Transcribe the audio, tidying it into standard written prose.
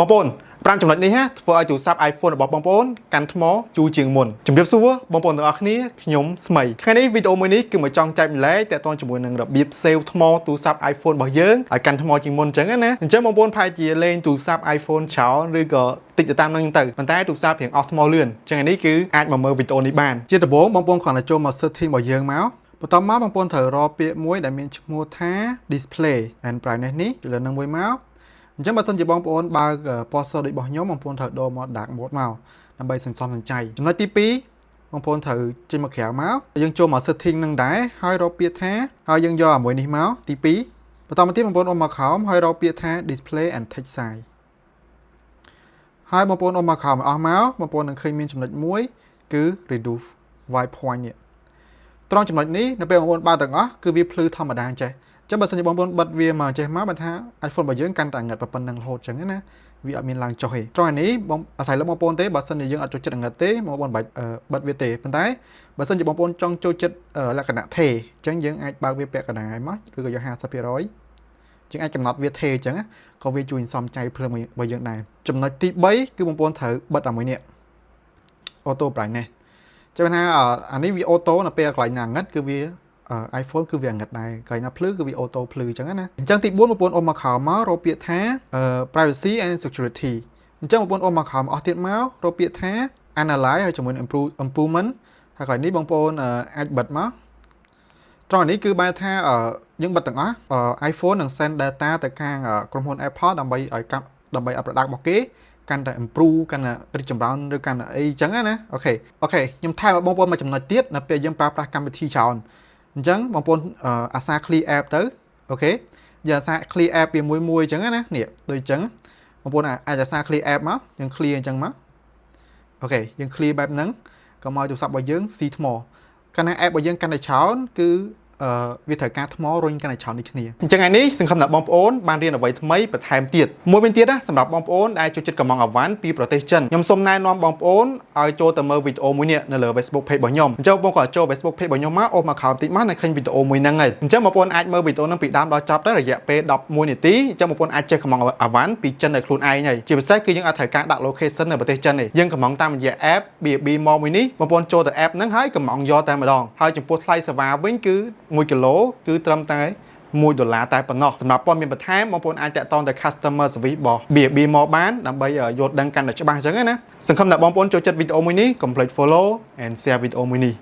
បងប្អូន5ចំណុចនេះណាធ្វើឲ្យទូរស័ព្ទ iPhone របស់បងប្អូនកាន់ថ្មយូរជាងមុនជំរាបសួរបងប្អូនទាំងអស់គ្នាខ្ញុំស្មីថ្ងៃនេះវីដេអូមួយនេះគឺមកចង់ចែកម្លែកទាក់ទងជាមួយនឹងរបៀប save ថ្មទូរស័ព្ទ iPhone របស់យើងឲ្យកាន់ថ្មជាងមុនអញ្ចឹងណាអញ្ចឹងបងប្អូនប្រហែលជាលេងទូរស័ព្ទ iPhone ច្រើនឬក៏តិចទៅតាមនឹងទៅប៉ុន្តែទូរស័ព្ទរៀងអស់ថ្មលឿនអញ្ចឹងអានេះគឺអាចមកមើលវីដេអូនេះបានជាដំបូងបងប្អូនគ្រាន់តែចូលមក setting របស់យើងមកបន្ទាប់មកបងប្អូនត្រូវរកពាក្យមួយដែលមានឈ្មោះថា display and brightness នេះចុចលើនឹងមួយមកអញ្ចឹងបើសិនជាបងប្អូនបើកពណ៌សដូចរបស់ខ្ញុំបងប្អូនត្រូវដូរមក dark mode មកដើម្បីសន្សំសំចៃចំណុចទី2បងប្អូនត្រូវចេញមកក្រៅមកយើងចូលមក setting នឹងដែរហើយរកពាក្យថាហើយយើងយកអាមួយនេះមកទី2បន្តមកទៀតបងប្អូនអូសមកក្រោមហើយរកពាក្យថា display and text size ហើយបងប្អូនអូសមកក្រោមអស់មកបងប្អូននឹងឃើញមានចំណុចមួយគឺ reduce white point នេះត្រង់ចំណុចនេះនៅពេលបងប្អូនបើកទាំងអស់គឺវាភ្លឺធម្មតាចេះអញ្ចឹងបើសិនជាបងប្អូនបិទវាមកចេះមកបើថា iPhone របស់យើងកាន់តែងឹតប៉ុណ្្នឹងរហូតអញ្ចឹងណាវាអត់មានឡើងចុះទេត្រង់នេះបងអាស្រ័យលើបងប្អូនទេបើសិនជាយើងអត់ចូលចិត្តងឹតទេបងប្អូនបាច់បិទវាទេប៉ុន្តែបើសិនជាបងប្អូនចង់ចូលចិត្តលក្ខណៈថេអញ្ចឹងយើងអាចបើកវាពាក់កណ្ដាលមកឬក៏យក50%ជាងអាចកំណត់វាថេអញ្ចឹងក៏វាជួយសំចៃភ្លើងរបស់យើងដែរចំណុចទី3គឺបងប្អូនត្រូវបិទអាមួយនេះ auto brightness ចាំថាអានេះវា auto នៅពេលកន្លែងណាងឹតគឺវា iPhone គឺវាងឹតដែរកន្លែងណាភ្លឺគឺវា auto ភ្លឺអញ្ចឹងណាអញ្ចឹងទី4បងប្អូនអូសមកក្រោមមករកពាក្យថា privacy and security អញ្ចឹងបងប្អូនអូសមកក្រោមអស់ទៀតមករកពាក្យថា analyze ហើយជាមួយ improve improvement ហើយកន្លែងនេះបងប្អូនអាចបិទមកត្រង់នេះគឺបែរថាយើងបិទទាំងអស់ iPhone នឹង send data ទៅខាងក្រុមហ៊ុន Apple ដើម្បីឲ្យកាប់ដើម្បីឲ្យ product របស់គេកាន់តែ improve កាន់តែរីកចម្រើនឬកាន់តែអីចឹងណាOK ខ្ញុំថែមឲ្យបងប្អូនមួយចំណុចទៀតនៅពេលយើងប្រើប្រាស់កម្មវិធីច្រើនអញ្ចឹងបងប្អូនអាសា clear app ទៅ OK យើងអាសា clear app វាមួយមួយអញ្ចឹងណានេះដូចអញ្ចឹងបងប្អូនអាចអាសា clear app មកយើង clear អញ្ចឹងមក OK យើង clear បែបហ្នឹងក៏មកទូរស័ព្ទរបស់យើងស៊ីថ្មកាលណា app របស់យើងកាន់តែច្រើនគឺអឺវាត្រូវការថ្មរុញកាន់តែច្រើនដូចគ្នាអញ្ចឹងថ្ងៃនេះសង្ឃឹមថាបងប្អូនបានរៀនអ្វីថ្មីបន្ថែមទៀតមួយវិញទៀតណាសម្រាប់បងប្អូនដែលចូលចិត្តកម្ម៉ង់អីវ៉ាន់ពីប្រទេសចិនខ្ញុំសូមណែនាំបងប្អូនឲ្យចូលទៅមើលវីដេអូមួយនេះនៅលើ Facebook page របស់ខ្ញុំអញ្ចឹងបងក៏ចូល Facebook page របស់ខ្ញុំមកអូសមកក្រោមតិចមកនៅឃើញវីដេអូមួយហ្នឹងហើយអញ្ចឹងបងប្អូនអាចមើលវីដេអូហ្នឹងពីដើមដល់ចប់ទៅរយៈពេល11នាទីអញ្ចឹងបងប្អូនអាចចេះកម្ម៉ង់អីវ៉ាន់ពីចិនដោយខ្លួនឯងហើយជាពិសេសគឺយើងអត់ត្រូវការដាក់ location នៅប្រទេសចិនទេយើងកម្ម៉ង់តាមរយៈ app BB Mall មួយនេះបងប្អូនចូលទៅ app ហ្នឹងហើយកម្ម៉ង់យកតែម្ដងហើយចំពោះថ្លៃសេវាវិញគឺ1គីឡូគឺត្រឹមតែ1ដុល្លារតែប៉ុណ្ណោះសម្រាប់ព័ត៌មានបន្ថែមបងប្អូនអាចទាក់ទងទៅ customer service របស់ BB Mall បានដើម្បីយល់ដឹងកាន់តែច្បាស់អញ្ចឹងណាសង្ឃឹមថាបងប្អូនចូលចិត្តវីដេអូមួយនេះកុំភ្លេច follow and share វីដេអូមួយនេះ។